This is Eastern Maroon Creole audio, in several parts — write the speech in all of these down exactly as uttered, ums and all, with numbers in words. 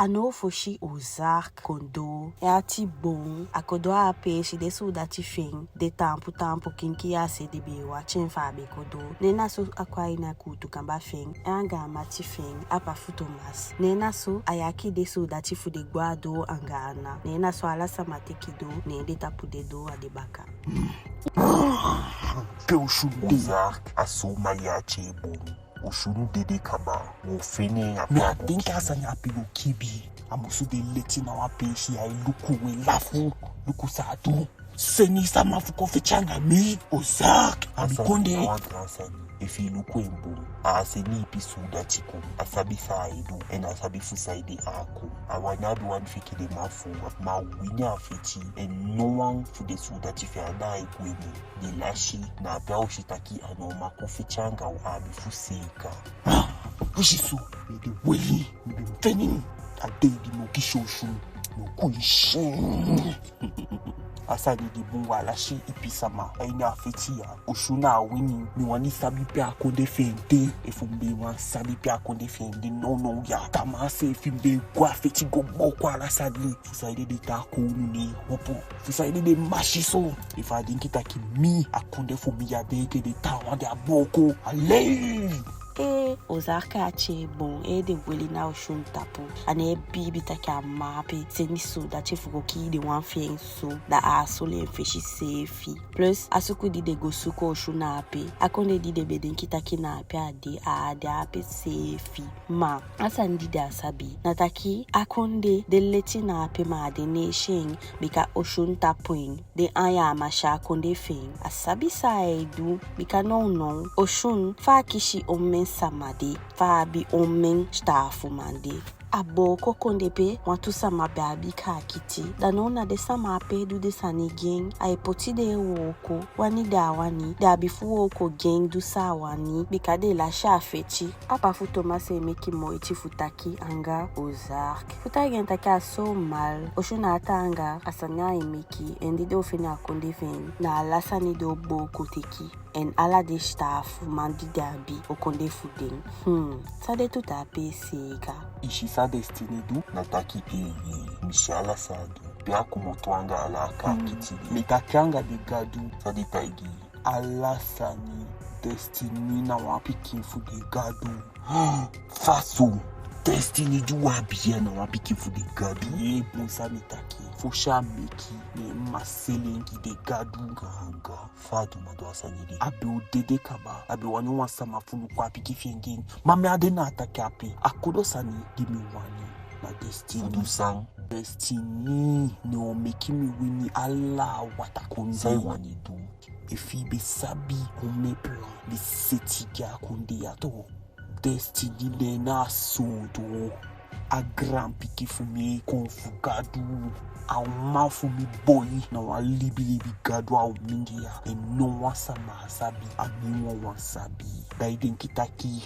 A now fosi Ozark kon doo, en ati boon, a kon doo a peesi, den suudati fi en de taampu taampu kiinkiin a se, den be e wakiti en fu a be kon doo. Ne na so a kon a ini a kuutu kamba fi en, en anga a mati fi en, a pa fu Thomas. Ne na so a yaki den suudati fu den gwe a doo anga ana. Ne na so ala sama teke doo, ne den tapu den doo a den baka. Pe Osun de? Ozark, a so Malia tye boon. Osun dede kaba. Wo fende en a... Mi á denki a sani ape go kibi. A musu de leti na wan peesi ya e luku, we lafu. Luku san a du. Seni sama fu kon feti anga mi. Ozark, a mi kondee. A sani na wan gaan sani. Efi i luku en bun, a seni ipi suudati kon. A sabi san ai du, en a sabi fu saide a kon. A wani abi wan feki den man fu, ma a wini a feti, en no wan fu den suudati fi en anda e gwe moo. Den lasi, na ape a o si taki a no man kon feti anga u, a abi fu seeka. Pusi so, mi de weli, mi de feni. A dei di mi o kisi Osun, mi o kon kisi en. A sani de bun, wi á lasi ipi sama a ini a feti ya. Osun na a wini, mi wani sabi pe a kondee fi en de. Efu mi be wani sabi pe a kondee fi en de nownow ya, tamaa seefi mi be gwe a feti go booko ala sani. Fu saide den taa kownu ná e opo? Fu saide den masi so? Efu a denki taki mi, a kondee fu mi ya de enke den taawan di a booko. Alei! Ee, Ozark ati e boon, en ede weli na Osun tapu. A ná e biibi taki a man ape seni suudati fu go kii den wan fi en so, da a á soli en fesi seefi. Plus, a suku di den go suku Osun na ape, a kondee di den be denki taki na ape a de, a á de ape seefi. Ma a sani di den á sabi na taki a kondee de leti na ape, ma den ná e si en, bika Osun tapu en. Den anga a masi a kondee fi en á sabi san ai du, bika nownow Osun, fa a kisi omen sama de, fa a abi omen sitaafuman de. A booko kondee pe wantu sama be abi kaakiti. Da now na den sama ape e du den sani gi en. Ai poti den e wooko, wani den á wani, den abi fu wooko gi en, du san a wani, bika den lasi a feti. A pa fu Thomas e meki moiti fu taki anga Ozark, fu taigi en taki a so mal, Osun ná a taanga a sani ai meki, en di den o fende a kondee fi en, na ala sani den o booko teke. En ala den sitaafuman di den abi o kon de fu den. Hmm, san den tu taa pe seeka. I si san Destiny du? Na taki, ee, ee, mi si ala san a du. Pe a komoto anga ala a kaakiti de? Mi taki anga den gadu. San den taigi i? Ala sani. Destiny na wan pikin fu den gadu. Fa so? Destiny di u abi ya na wan pikin fu den gadu? Ee, bun, san mi taki. Fosi a meki, ne en mma seli en gi den gadu. Gaanga. Fa a du man du a sani de? A be o dede kaba. A be wani wan sama fu luku a pikin fi en gi en. Ma mi á de na a taki ape. A kodo sani di mi wani na Destiny. Fu du san? Destiny, ne o meki mi wini ala a wataa kondee. San i wani du? Efi i be sabi omen plan mi seti gi a kondee ya tu. Destiny, ne na a sonto. A gaanpikin fu mi e kon fu gadu. A uman fu mi boi na wan libilibi gadu a u mindii ya. En no wan sama á sabi, a mi wawan sabi. Da i denki taki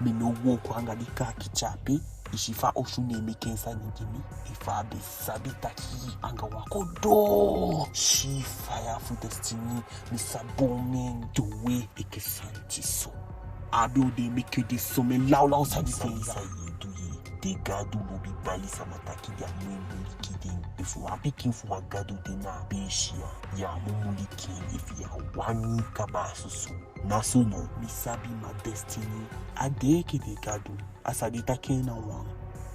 mi ná o wooko anga den kaakiti ape? I si fa Osun e meki en sani gi mi? Efu a be sabi taki anga wan kodo sii faya fu Destiny mi sa boon en dowe enke santi so, a be o de meke den somen lawlaw sani fi en ya. San i e du ye? Den gadu lobi bali sama taki den á mu e muliki den. Efu wan pikin fu wan gadu de na a peesi ya, yu á mu muliki en efu yu á wani kaba a soso. Na so no? Mi sabi, ma Destiny á de enke den gadu. A sa de taki en na wan,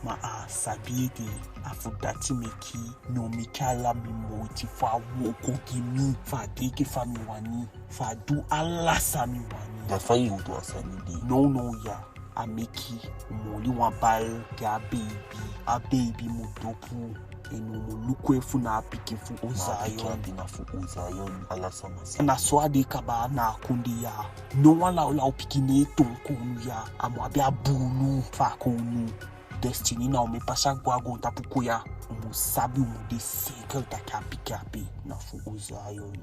ma a á sabi ete. A fu dati meke mi o meke ala mi moiti fu a wooko gi mi, fu a de enke fa mi wani, fu a du ala san mi wani. Da fa yu o du a sani de? Nownow ya, a meke u mu oli wan bal gi a beibi. A beibi mu dopu. En u mu luku en fu na a pikin fu Ozayon. Na so a de kaba na a kondee ya. No wan lawlaw pikin ná e toon kownu ya. A mu abi a buulu fu a kownu. Destiny, na omen pasa go a goontapu kon ya, u mu sabi, u mu de seiker taki a pikin ape na fu Ozayon.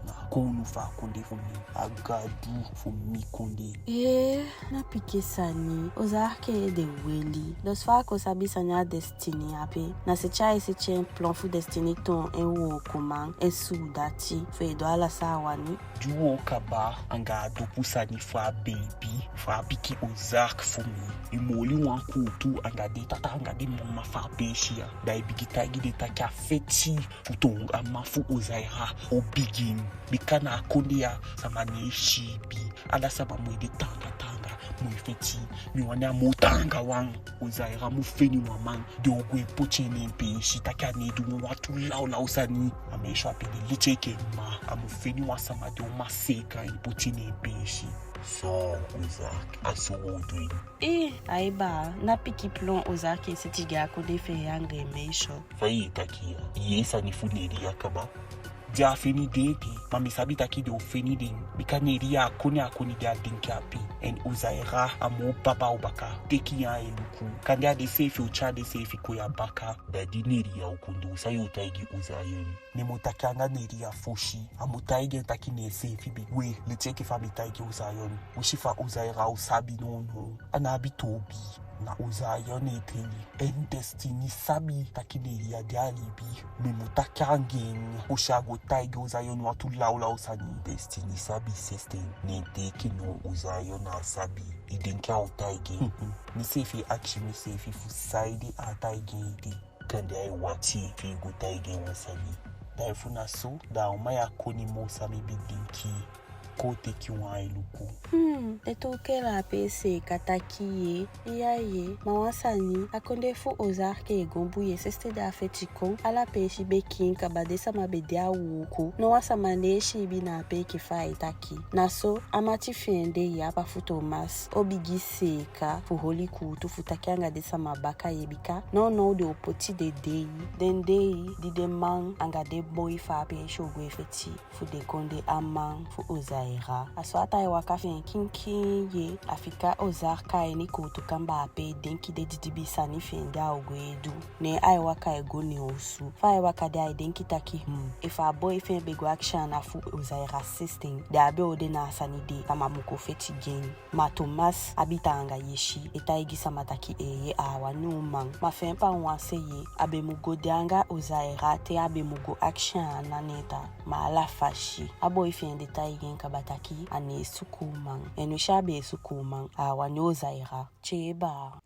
Na a kownu fu a kondee fu mi, a gadu fu mi kondee. Ee, na pikin sani. Ozark ede weli. Dus fa a kon sabi sani a Destiny ape? Na seti ai seti en plan fu Destiny toon en wookoman, en suudati, fu e du ala san a wani. Di u o kaba anga a dopu sani fu a beibi, fu a pikin Ozark fu mi, i mu oli wan kuutu anga den tata anga den mama fu a peesi ya. Da i bigin taigi den taki a feti fu toon a man fu Ozaira o bigin. Bika na a kondee ya sama ná e siibi. Ala sama mu e de taanga taanga, mu e feti. Mi wani a moo taanga wan. Ozaira mu feni wan man di o go e poti en neen peesi, taki a ná e du wan wantu lawlaw sani. A meisyo ape de leti enke mma, a mu feni wan sama di o man seeka en poti en neen peesi. So, Ozark, a so u o du en. Ee, ai baa, na pikin plan Ozark e seti gi a kondee fi en anga en meisyo. Fa i e taki ya? I yee sani fu Neria kaba? Di a feni den ete, ma mi sabi taki den o feni den. Bika Neria a koni a koni di a denki ape. En Ozaira a moo baba u baka. Teki ya e luku. Kande a denseefi o tyai denseefi kon ya baka. Da di Neria o kon doo, san yu o taigi Ozayon? Ne mi o taki anga Neria fosi. A mu taigi en taki ne enseefi be gwe, leti enke fa mi taigi Ozayon. U si fa Ozaira o sabi nownow. A ná abi toobi. Na Ozayon e teli. En Destiny sabi taki Neria de a libi. Mi mu taki anga en. Fosi a go taigi Ozayon wantu lawlaw sani. Destiny sabi sensi ten. Ne teke no, Ozayon á sabi. I denki a o taigi en? Miseefi e akisi miseefi fu saide a á taigi en ete. Kande ai wakiti fi i go taigi en wan sani. Da efu na so, da a uman ya koni moo san mi be denki. Kon teki wan ai luku. Hmm, den tu kela ape e seeka taki ye, iya ye, ma wan sani, a kondee fu Ozark e gonbun ye, sensi ten di a feti kon, ala peesi be kiin kaba, den sama be de a wooko, no wan sama ná e siibi na ape enke fa ai taki. Na so, a mati fi en de ya, pa fu Thomas, o bigin seeka fu holi kuutu fu taki anga den sama baka ye bika, nownow den o poti den dei, den dei di den man anga den boi fu a peesi o go e feti fu den kon de a man fu Ozaira. A so a tan e waka fi en kiinkiin ye, a fika Ozark a ini kuutu kamba ape e denki den didibi sani fi en di a o go e du. Ne ai waka e go neen osu. Fa ai waka de ai denki taki, hmm, efu a boi fi en be go akisi ana fu Ozaira sensi ten, da a be o de na a sani de, sama mu kon feti gi en. Ma Thomas abi taanga yesi e taigi sama taki eeye, a á wani uman. Ma fi en pa wan se ye, a be mu go de anga Ozaira te a be mu go akisi ana neta. Ma ala fasi, a boi fi en de taigi en kaba taki a ná e suku uman. En u si a be e suku uman, a á wani Ozaira. Tye baa.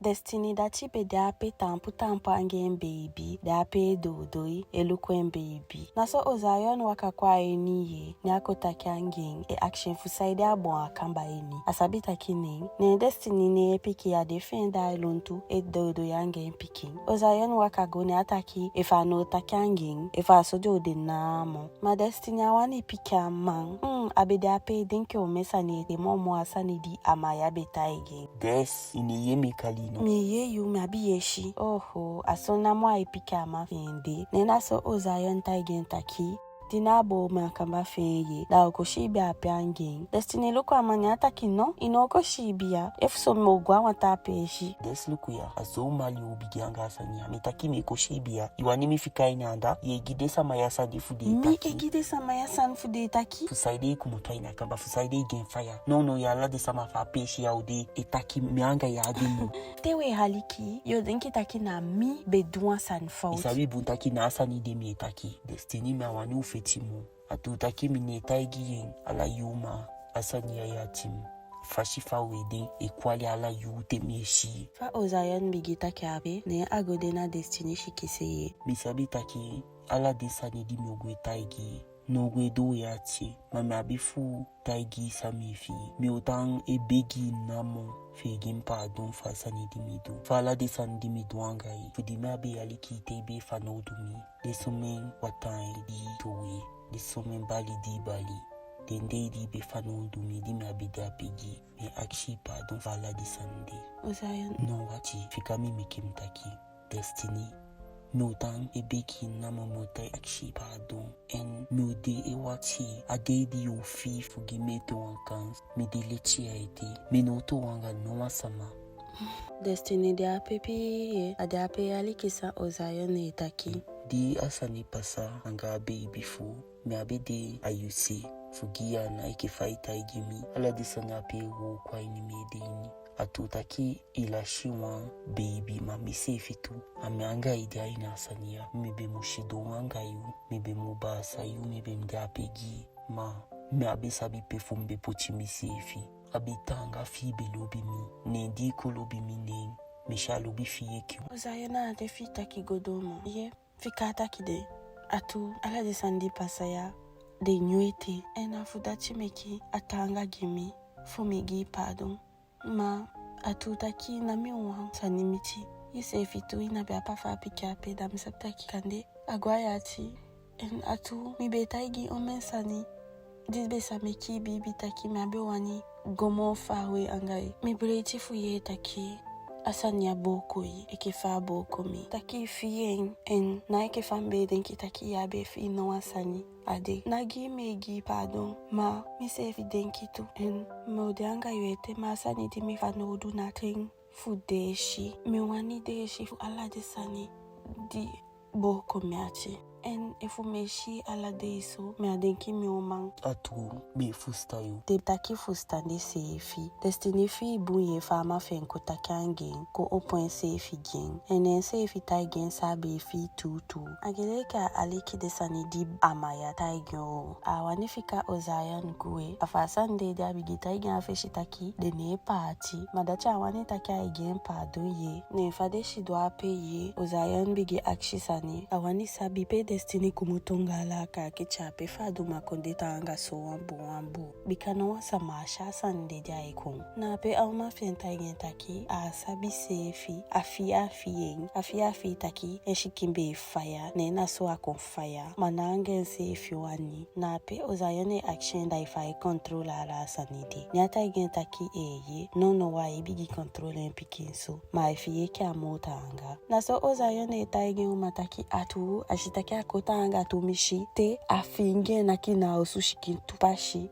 Destiny dati be de ape taampu taampu anga en beibi, de ape e doodoi, e luku en beibi. Na so Ozayon waka kon a ini ye, ne a kon taki anga en, e akisi en fu saide a boon a kamba ini. A sabi taki neen, neen Destiny ná e piki, a de fi en da e lontu, e doodoi anga en pikin. Ozayon waka go, ne a taki, efu a ná o taki anga en, efu a so den o de namo. Ma Destiny á wani piki a man. Hmm, a be de ape e denki omen sani ete, moomoo a sani di a man ya be taigi en. Des, i ná e yee mi e kali i no? Mi e yee yu, mi abi yesi. Oho, a so namo ai piki a man fi en de. Ne na so Ozayon taigi en taki, di na a boon a kamba fi en ye, da a o kon siibi ape anga en. Destiny luku a man, ne a taki no, i ná o kon siibi ya. Efu so mi o go a wan taa peesi. Des, luku ya, a so u mali o bigin anga a sani ya. Mi taki mi e kon siibi ya. I wani mi fika i na anda? Ye gi den sama ya sani fu den e taki. Mi e gi den sama ya sani fu den e taki? Fu saide i komoto a ini a kamba, fu saide i gi en faya? Nownow ya ala den sama fu a peesi ya o de e taki mi anga yu á de moo. Te we aliki, yo denki taki na mi be du wan sani fowtu. I sabi bun taki na a sani de mi e taki. Destiny, mi á wani u feti moo. A tuu taki mi ná e taigi en ala yuu, ma a sani ya e ati mi. Fasi fa we de e kwali ala yuu te mi e si. Fa Ozayon bigin taki ape, ne a go de na Destiny sikise ye. Mi sabi taki ala den sani di mi o go e taigi i ná o go e doo i ati, ma mi abi fu taigi i san mi e fii. Mi o tan e begi i namo fi i gi mi paadon fu a sani di mi du, fu ala den sani di mi du anga i. Fu di mi á be e aliki i te i be e fanowdu mi. Den somen wataa di i towe, den somen bali di i bali, den dei di i be fanowdu mi, di mi á be de ape gi i, mi e akisi i paadon fu ala den sani de. Ozayon. No, wakiti, fika mi meke mi taki. Destiny, mi o tan e begi i namo, mi o tan e akisi i paadon. En mi o de e wakiti a dei di yo fii fu gi mi ete wan kans. Mi de leti ya ete. Mi ná o toow anga no wan sama. Destiny de ape pii ye, a de ape e aliki san Ozayon e taki. Di a sani pasa anga a beibi fu u, mi á be de a yu se fu gi yu ana enke fa i taigi mi. Ala den sani ape e wooko a ini mi ede ini. A tuu taki i lasi wan beibi, ma miseefi tu, a mi anga i de a ini a sani ya. Mi be mu sidon anga yu, mi be mu baasa yu, mi be mu de ape gi i. Ma mi á be sabi pe fu mi be poti miseefi. A be taanga fi i be lobi mi. Ne di i kon lobi mi, ne mi si a lobi fi i enke. Ozayon, na a ten fi i taki go doo moo. Ye, fika a taki de. A tuu, ala den sani di pasa ya, den nyun ete. En a fu dati meke a taanga gi mi fu mi gi i paadon. Ma a tuu taki na mi wan sani miti. Iseefi tu, i ná be abi fu a piki ape, da mi sabi taki kande a go a i ati. En a tuu, mi be taigi i omen sani di be sa meke i biibi taki mi á be wani go moo faawe anga i. Mi breiti fu yee taki a sani ya booko i enke fa a booko mi. Taki i fii en, en na enke fa mi be denki taki i á be fii no wan sani. A de, na gi mi e gi i paadon, ma miseefi denki tu. En mi o de anga yu ete, ma a sani di mi fanowdu na ten fu deesi. Mi wani deesi fu ala den sani di booko mi ati. En efu mi e si ala dei so, mi á denki mi o man. A tuu, mi e fusutan yu. Den taki fusutan denseefi. Destiny fii bun yee fa a man fi en kon taki anga en, kon opo enseefi gi en. En enseefi taigi en san a be e fii tuutuu. A gei enke a aliki den sani di Amaya taigi en. A á wani fika Ozayon gwe. A fu a sani de, di a bigin taigi en a fesi taki den ná e paati. Ma dati á wani taki ai gi en paadon yee. Ne fa den sidon ape yee, Ozayon bigin akisi sani. A wani sabi pe Destiny komoto anga ala a kaakiti ape, fa a du man kon de taanga so wanboo wanboo. Bika ná wan sama á si a sani de di ai kon. Na ape a uman fi en taigi en taki a á sabi seefi, a fii a fii en, a fii a fii taki en sikin be e faya, ne na so a kon faya, ma ná anga enseefi wani. Na ape Ozayon e akisi en da efu ai contrôle ala a sani de. Ne a taigi en taki eeye, nownow ai bigin contrôle en pikinso, ma ai fii enke a moo taanga. Na so Ozayon e taigi en uman taki a tuu, a si taki a kon taanga tumisi, te a fiingi e naki na a osu sikin tu pasi.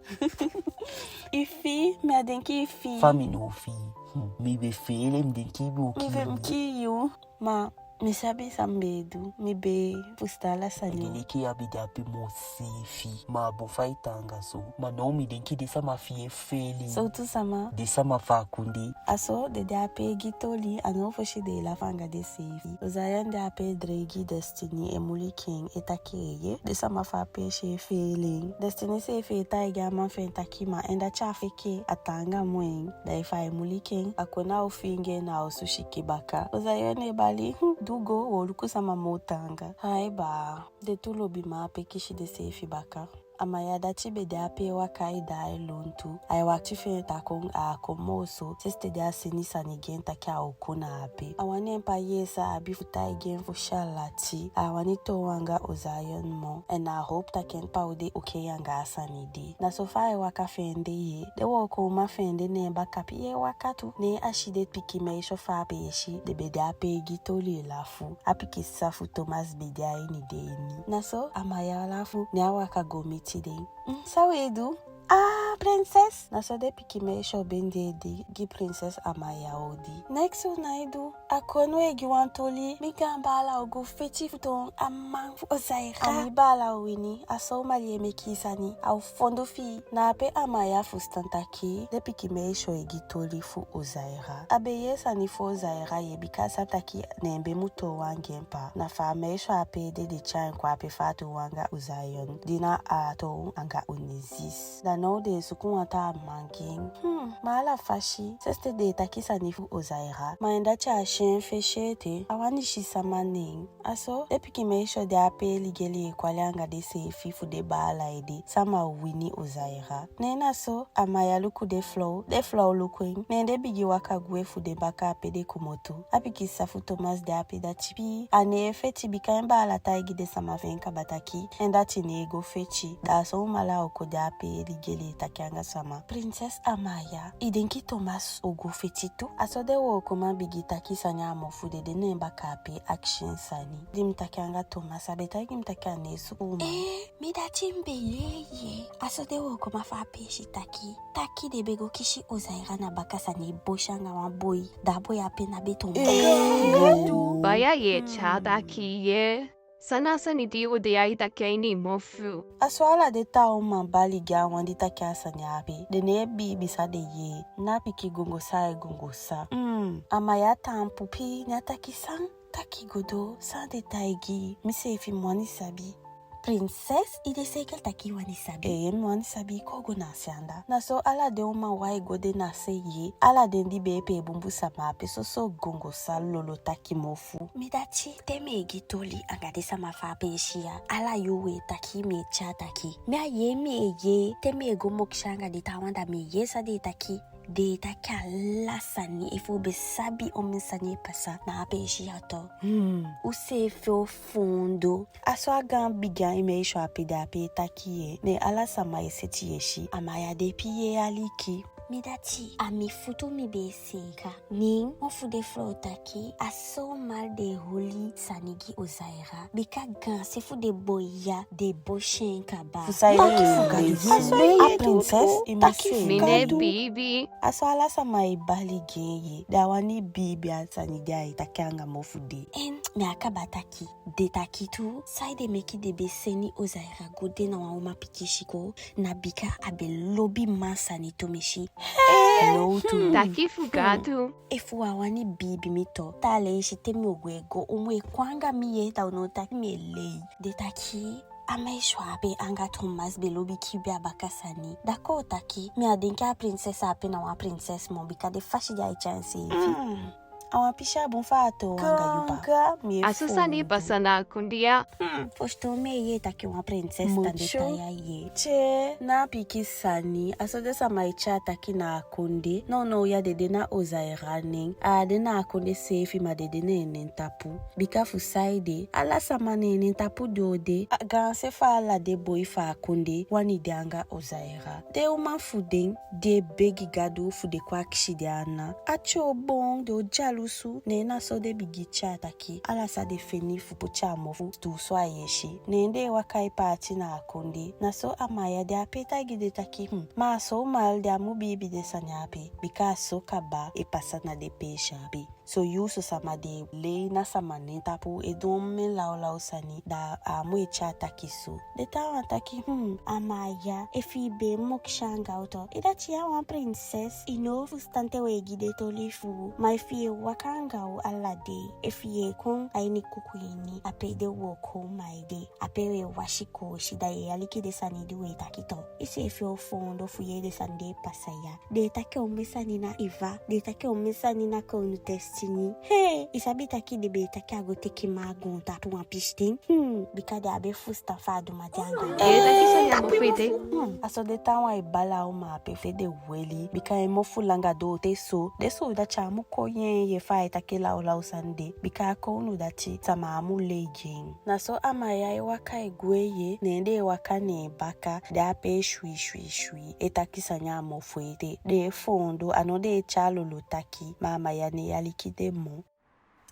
I fii, mi á denki i fii. Fa mi ná o fii? Hmm. Mi be feele, mi denki i be o kii yu. Mi be mu kii yu, ma mi sabi san mi be e du, mi be fusutan ala sani. A gei enke a be de ape moo seefi, ma a bun fa i taanga so. Ma now mi denki den sama fi i e feele. Sowtu sama? Den sama fu a kondee. A so den de ape e gi toli, a now fosi den e lafu anga denseefi. Ozayon de ape e dreigi Destiny, e muliki en, e taki eeye, den sama fu a peesi e feele en. Destiny seefi e taigi a man fi en taki ma en dati á feke, a taanga moo en. Da efu ai muliki en, a kon na o fiingi en na a osu sikin baka. Ozayon e bali, hmm, du go, wo luku sama moo taanga. Ai baa, den tu lobiman ape kisi denseefi baka. Amaya dati be de ape e waka e daai lontu. Ai wakiti fi en ta kon, a á kon moo so. Sensi di a seni sani gi en taki a o kon na ape. A wani en pa yee san a abi fu taigi en fu si a lati. A á wani toow anga Ozayon moo. En a hopu taki en pa o de okei anga a sani de. Na so fa ai waka fi en de yee, den wooko uman fi en de ne en baka pii e waka tu. Ne a si den pikin meisyo fu a peesi, den be de ape e gi toli e lafu. A pikin sisa fu Thomas be de a ini den ini. Na so Amaya lafu, ne a waka go miti den. Mm, san we du? Ah, princess! Na so den pikin meisyo bendi ede gi princess Amaya odi. Neks u nái du. A kon we gi wan toli, mi gaan baala o go feti fu toon a man fu Ozaira. A mi baala o wini, a so u mali e meki i sani, a o fon du fi i. Na ape Amaya fusutan taki den pikin meisyo e gi toli fu Ozaira. A be yee sani fu Ozaira yee, bika a sabi taki ne en be mu toow anga en pa. Na fa a meisyo ape ede, den tyai en kon ape fu a toow anga Ozayon, di na a toow anga Onezis. Da now den e suku wan taa man gi en. Hmm, ma ala fasi, sensi den e taki sani fu Ozaira, ma en dati á si en fesi ete, a wani si sama neen. A so den pikin meisyo de ape e ligeli e kwali anga denseefi fu den baala ede, sama o wini Ozaira. Ne na so Amaya luku den flow, den flow luku en, ne den bigin waka gwe fu den baka ape den komoto. A pikin sisa fu Thomas de ape dati pii, a ne e feti bika en baala taigi den sama fi en kaba taki en dati ne e go feti. Da a so u mali a o kon de ape e ligeli e taki anga sama. Princess Amaya, i denki Thomas o go feti tu? A so den wookoman bigin taki sani a mofu de, den ne en baka ape e akisi en sani. Di mi taki anga Thomas, a be taigi mi taki a ne e suku uman. Eh, mi dati mi be yee yee. A so den wookoman fu a peesi taki, taki den be go kisi Ozaira na baka sani e bosi anga wan boi. Da a boi ape na be toon. Eh, Gadu. Baya yee, tyai daki yee. San na a sani di u de ya e taki a ini i mofu? A so ala den taa uman bali gi a wan di taki a sani ape. Den ná e biibi san den yee. Na a pikin gongosa e gongosa. Mm, Amaya taampu pii, ne a taki san? Taki go doo, san den taigi i? Mi seefi mi wani sabi. Prinses, i de seiker taki i wani sabi? Ee, mi wani sabi, kon go na a se anda. Na so ala den uman wai go de na se ye. Ala den di be e pee bunbun sama ape soso gongosa lolo taki mofu. Mi dati, te mi e gi toli anga den sama fu a peesi ya, ala yuu u e taki, mi e tyai taki. Mi á yee, mi e yee, te mi e go mokisi anga den taawan, da mi e yee san den e taki. Den e taki ala sani, efu u be sabi omen sani e pasa na a peesi ya tu. Hmm, u seefi o foondoo. A so a gaan bigi ain meisyo ape de ape e taki ye, ne ala sama e seti yesi. Amaya de pii e aliki. Mi dati, a mi futu mi be e seeka. Neen mofu de fu taki, a so mal den e holi sani gi Ozaira. Bika gaanse fu den boi ya, den bosi en kaba. Fu saide? Taki fu Gadu, a prinses, i mu seeka. Mi ná e biibi. A so ala sama e bali gi en ye, den á wani biibi a sani di ai taki anga mofu de. En mi á kaba taki, den taki tu, saide meke den be seni Ozaira go de na wan uman pikin sikoo, na bika a be lobi man sani tumisi. Hee! Nowtu. Taki fu Gadu. Efu u á wani biibi mi tu, taa leisi te mi o gwe go, u mu e kon anga mi ye, da u ná o taki mi e lei. Den taki, a meisyo ape anga Thomas be lobi kibii a baka sani. Da kon u taki, mi á denki a prinses ape na wan prinses moo, bika den fasi di ai tyai enseefi. Mm. A wan pisi a bun fu a toow anga yu baa. Ganga, mi e foondoo. A so sani pasa na a kondee ya. Hmm, fosi toon mi e yee taki wan prinses tan de tan ya ye. Tye, na a pikin sani, a so den sama e tyai taki na a kondee. Nownow ya den de na Ozaira nen. A á de na a kondee seefi, ma den de na en nen tapu. Bika fu saide, ala sama na en nen tapu den o de. A gaanse fu ala den boi fu a kondee wani de anga Ozaira. Den uman fu den, den e begi Gadu fu den kon akisi den ana. Ati o boon, den o dyalusu, ne na so den bigin tyai taki ala san den feni fu poti a mofu tuusu a yesi. Ne den e waka e paati na a kondee. Na so Amaya de ape e taigi den taki, hmm, ma a so u mal, den á mu biibi den sani ape, bika a so kaba e pasa na den peesi ape. So yuu so sama den e lei na sama nen tapu, e du omen lawlaw sani, da a á mu e tyai taki so. Den taawan taki, hmm, Amaya, efu i be e mokisi anga u tu, i dati ya wan prinses, i ná o fusutan te u e gi den toli fu u. Ma efu i e waka anga u ala dei, efu i e kon a ini kuku ini, ape den wooko uman e de, ape u e wasi koosi, da i e aliki den sani di u e taki tu. I seefi o foondoo fu yee den sani di e pasa ya. Den e taki omen sani na Eva, den e taki omen sani na kownu Destiny. Hee, i sabi taki den be e taki a go teke man a goontapu wan pisiten. Hmm, bika den á be fusutan fa a du mati anga den. Den e taki sani a mofu ete. Hmm, a so den taawan e bali a uman ape fu den weli, bika en mofu langa doo te so. Den suudati á mu kon yee en ye fa ai taki lawlaw sani de, bika a kownu dati sama á mu lei gi en. Na so Amaya e waka e gwe ye, ne den e waka ne en baka, den ape e swi swi swi, e taki sani a mofu ete. Den e foondoo, a ná den e tyai lolo taki, ma Amaya ná e aliki den moo.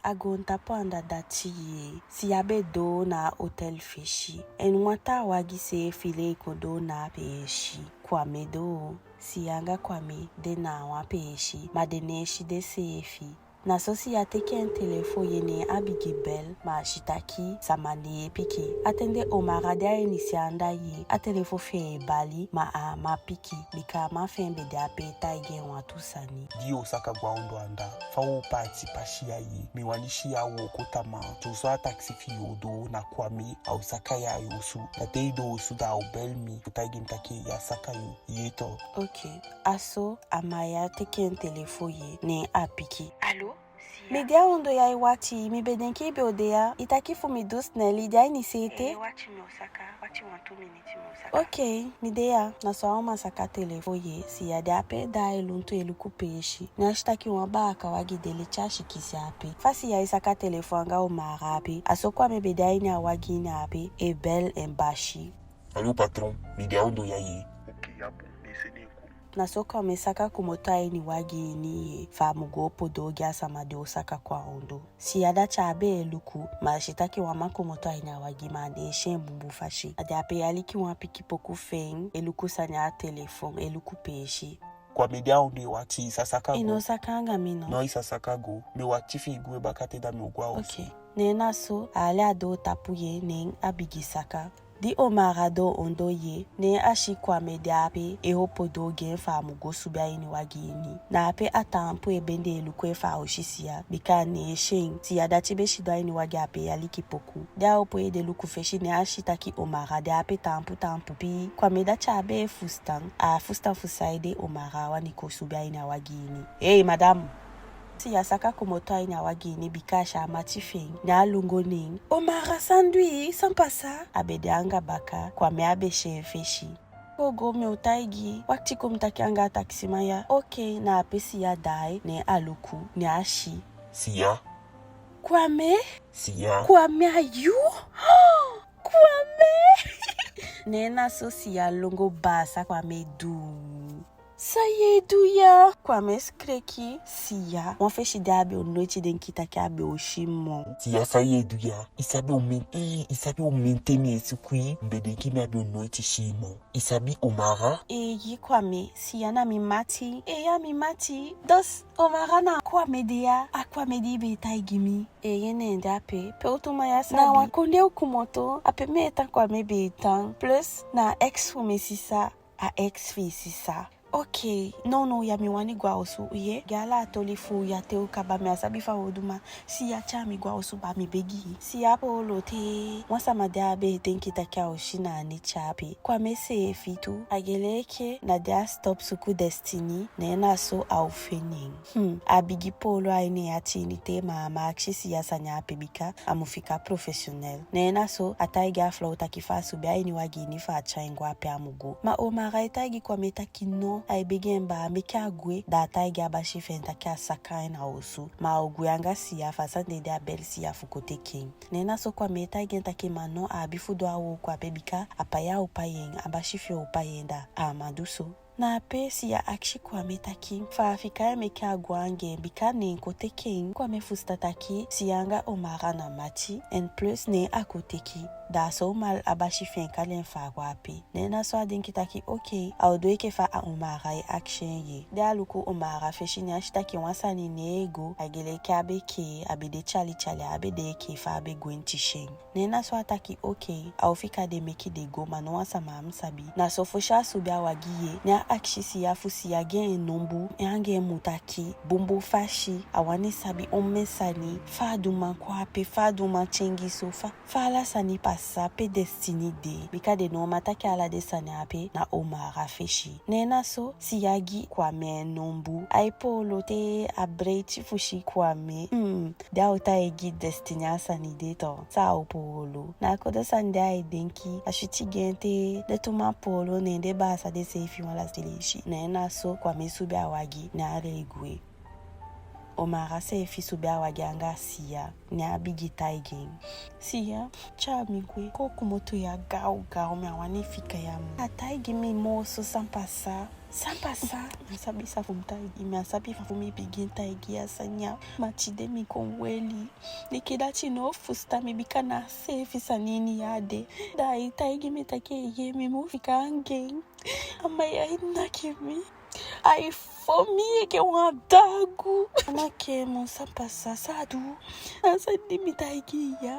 A goontapu anda dati ye, Siya be doo na a hotel fesi. En wan taa wagi seefi lei kon doo na a peesi. Kwame doo. Siya anga Kwame de na a wan peesi, ma den ná e si denseefi. Na so Siya teke en telefon ye, ne a bigin bel, ma a si taki sama ná e piki. A ten de Omara de a ini se anda ye, a telefon fi en e bali, ma a á man piki, bika a man fi en be de ape e taigi en wantu sani. Di yu o saka go a ondoo anda, fa u o paati pasi ya ye, mi wani si yu a wooko tamaa. Dyonson a takisi fi yu o doo na Kwame, a o saka yu a yu osu. Da te i doo osu, da a o bel mi fu taigi mi taki a saka yu, ye tu. Oke. A so Amaya teke en telefon ye, ne a piki. Alo, Siya? Mi de a ondoo ya e wakiti, mi be denki i be o de ya. I taki fu mi du snel, i de a ini se ete? Ee, wakiti, mi o saka, wakiti wantu miniti, mi o saka. Oke, mi de ya. Na so a uman saka telefon ye, Siya de ape e daai e lontu e luku peesi. Ne a si taki wan baaka wagi de leti a sikisi ape. Fa Siya e saka telefon anga Omara ape, a so Kwame be de a ini a wagi ini ape e bel en basi. Alo patron, mi de a ondoo ya ye. Oke, ya bun, mi e sende en kon. Na so Kwame saka komoto a ini wagi ini ye, fu a mu go opo doo gi a sama di o saka kon a ondoo. Siya dati á be e luku, ma a si taki wan man komoto a ini a wagi, ma a ná e si en bunbun fasi. A de ape e aliki wan pikin poku fi en, e luku sani a telefon, e luku peesi. Kwame de a ondoo e wakiti, i sa saka go. I ná o saka anga mi no? No, i sa saka go. Mi o wakiti fi i gwe bakaten, da mi o go a osu. Okay. Ne na so a hali a doo tapu ye, ne a bigin saka. Di Omara doo ondoo ye, ne a si Kwame de ape e opo doo gi en fu a mu go subi a ini wagi ini. Na ape a taampu e bendi e luku efu a o si Siya, bika a ná e si en. Siya dati be sidon a ini wagi ape e aliki poku. Di a opo ede luku fesi, ne a si taki Omara de ape taampu taampu pii. Kwame dati á be e fusutan, a á fusutan fu saide Omara á wani kon subi a ini a wagi ini. Hei, madam! Siya saka komoto a ini a wagi ini bika a si a mati fi en, ne a lon go neen. Omara, san du i? San pasa? A be de anga baka, Kwame á be si en fesi. Go go, mi o taigi i. Wakiti, kon mi taki anga a takisiman ya. Okay, na ape Siya daai, ne a luku, ne a si. Siya. Kwame? Siya. Kwame, a yu? Kwame! Ne na so Siya lon go baasa Kwame duu. San ye du ya? Kwame sikeliki. Siya, wan fesi de a be o noiti denki taki a be o si moo. Siya, san ye du ya? I sabi omen, eh, i sabi omen ten mi e suku i, mi be denki mi á be o noiti si i moo. I sabi Omara? Eeye Kwame, Siya na mi mati. Eeye, a mi mati. Dus Omara na Kwame de ya, a Kwame di i be e taigi mi. Eeye, neen de ape. Pe u tu man ya sabi? Na wan kondee u komoto, ape mi e tan, Kwame be e tan. Plus na a ex fu mi sisa, a ex fi i sisa. Okay, nownow ya mi wani go a osu, u yee? Gi ala a toli fu u ya te u kaba, mi á sabi fa u o du, ma Siya, tyai mi go a osu baa, mi begi. Siya poolo te wan sama di a be e denki taki a o si na a neti ape. Kwame seefi tu, a gei enke na di a stop suku Destiny, ne na so a o feni en. Hmm, a bigin poolo a ini en ati ini te, ma a á man akisi Siya sani ape bika a mu fika professionnel. Ne na so a taigi a frow taki fu a subi a ini wagi ini fu a tyai en go a pe a mu go. Ma Omara e taigi Kwame taki no, ai begi en baa, meke a gwe, da a taigi a basi fi en taki a saka en na osu. Ma a o gwe anga Siya, fu a sani de a beli Siya fu kon teke en. Ne na so Kwame e taigi en taki ma no, a abi fu du a wooko ape bika a pai a o pai en, a basi fi en o pai en, da a á man du so. Na ape Siya akisi Kwame taki fu a fika en, meke a gwe anga en bika neen kon teke en. Kwame fusutan taki Siya anga Omara na mati, en plus neen a kon teke, da a so mal a basi fi en kali en fu a go ape. Ne na so a denki taki okay, a o du enke fa a Omara e akisi en ye. Di a luku Omara fesi, ne a si taki wan sani ná e go, a gei enke a be kee, a be de tyali tyali, a be de enke fa a be gwenti si en. Ne na so a taki okay, a o fika de, meke den go, ma no wan sama á mu sabi. Na so fosi a subi a wagi ye, ne a akisi Siya fu Siya gi en nombu, en anga en mu taki bunbun fasi, a wani sabi omen sani, fa a du man kon ape, fa a du man tyengi so, fa, fa ala sani pasa, pe Destiny de, bika den ná o man taki ala den sani ape na Omara fesi. Ne na so Siya gi Kwame en nombu, ai poolo te a breiti fu si Kwame. Hmm, di a o taigi Destiny a sani de tu, san a o poolo. Na a kodo sani de ai denki, a switi gi en te den tu man poolo, ne den baasa denseefi wan lasti leisi. Ne na so Kwame subi a wagi, ne a lei gwe. Omara seefi subi a wagi anga Siya, ne a bigin taigi en. Siya, tyai mi gwe, kon u komoto ya gaw gaw, mi á wani fika ya moo. A taigi mi moo so san pasa. San pasa? Mi á sabi san fu mi taigi, mi á sabi fa fu mi bigin taigi a sani ya. Ma tide mi kon weli. Enke dati ná o fusutan mi bika na a seefi sani ini ya a de. Da ai taigi mi taki eeye, mi mu fika anga en. A man ya e naki mi. Ai fon mi enke wan dagu. A naki en moo. San pasa? San a du? Na a sani di mi taigi i ya.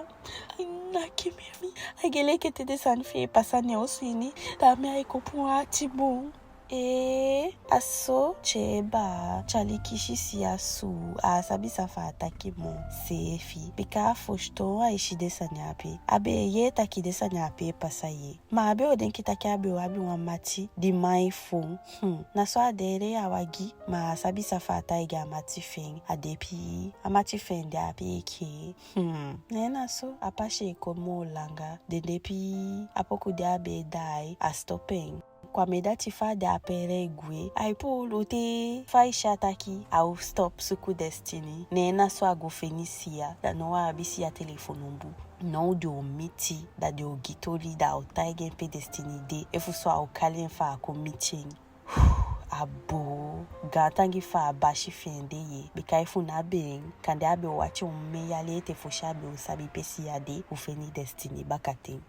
Ai naki mi. A gei enke te den sani fi en e pasa ne en osu ini, da mi ai kon puu wan ati bun. Ee, a so? Tye baa, tyali kisi Siya suu, a á sabi san fu a taki moo seefi. Bika a fosi toon ai si den sani ape. A be e yee taki den sani ape e pasa ye. Ma a be o denki taki a be o abi wan mati di man e fon. Hmm. Na so a de e lei a wagi, ma a á sabi san fu a taigi a mati fi en. A de pii, a mati fi en de ape e kee. Hmm. Ne na so a pasi e kon moo langa. Den de pii, a poku di a be e daai, a stop en. Kwame dati, fa a de ape e lei gwe, ai poolo te fa ai si a taki a o stop suku Destiny. Ne na so a go feni Siya. Da now a abi Siya telefon nombu. Now den o miti, da den o gi toli, da a o taigi en pe Destiny de, efuso a o kali en fu a kon miti en. A boo, gaantangi fu a basi fi en de ye, bika efu na be en, kande a be o wakiti omen yali ete fosi a be o sabi pe Siya de, u feni Destiny bakaten.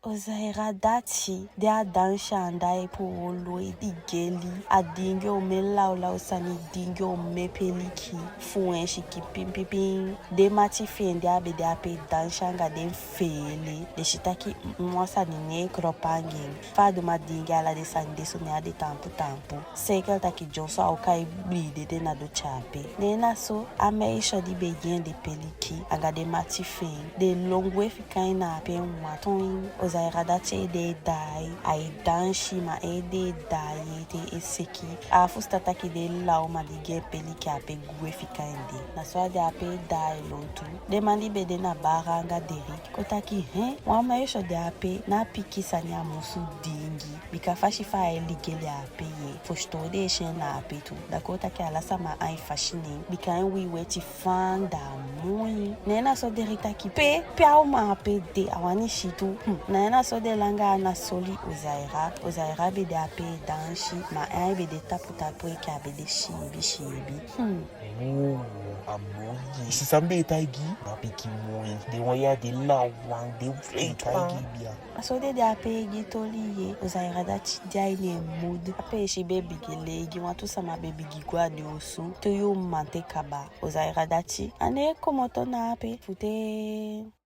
Ozaira dati, di a dansi anda e puu olo e digeli, a diingi omen lawlaw sani, diingi omen peliki, fu en sikin pinpinpin. Den mati fi en di a be de ape e dansi anga den feele, den si taki wan sani ne e kolopu anga en. Fa a du man diingi ala den sani de so, ne a de taampu taampu. Seiker taki dyonson a o kai bee dede na doti ape. Ne na so a meisyo di be gi en den peliki anga den mati fi en, den lon gwe fika en na ape en wawan. Ozaira dati ede e daai, ai dansi, ma en ede e daai ete e seki. A á fusutan taki den lawman di gi en peliki ape gwe fika en de. Na so a de ape e daai lontu. Den man di be de na bar anga Derrick kon taki, hen, wan meisyo de ape, na pikin sani a musu diingi. Bika fasi fa ai ligeli ape ye, fosi toon den e si en na ape tu. Da kon taki ala sama ain fasi ne en, bika en uwii weti fanda moi. Ne na so Derrick taki, pe, pe a uman ape de, a wani si tu. Hmm. Ne na so den langa ana soli Ozaira. Ozaira be de ape e dansi, ma en ain be de tapu tapu enke a be de siibi siibi. Hmm. Wow, a moi. I si san mi be e taigi i? Na pikin moi. Den wan ya de lawan, den fleet wan. Taigi i bia. A so den de ape e gi toli ye. Ozaira dati de a ini en mood. A peesi be bigin leigi, wantu sama be bigin go a den osu. Tu yuu mamanten kaba. Ozaira dati, a ne e komoto na ape fu te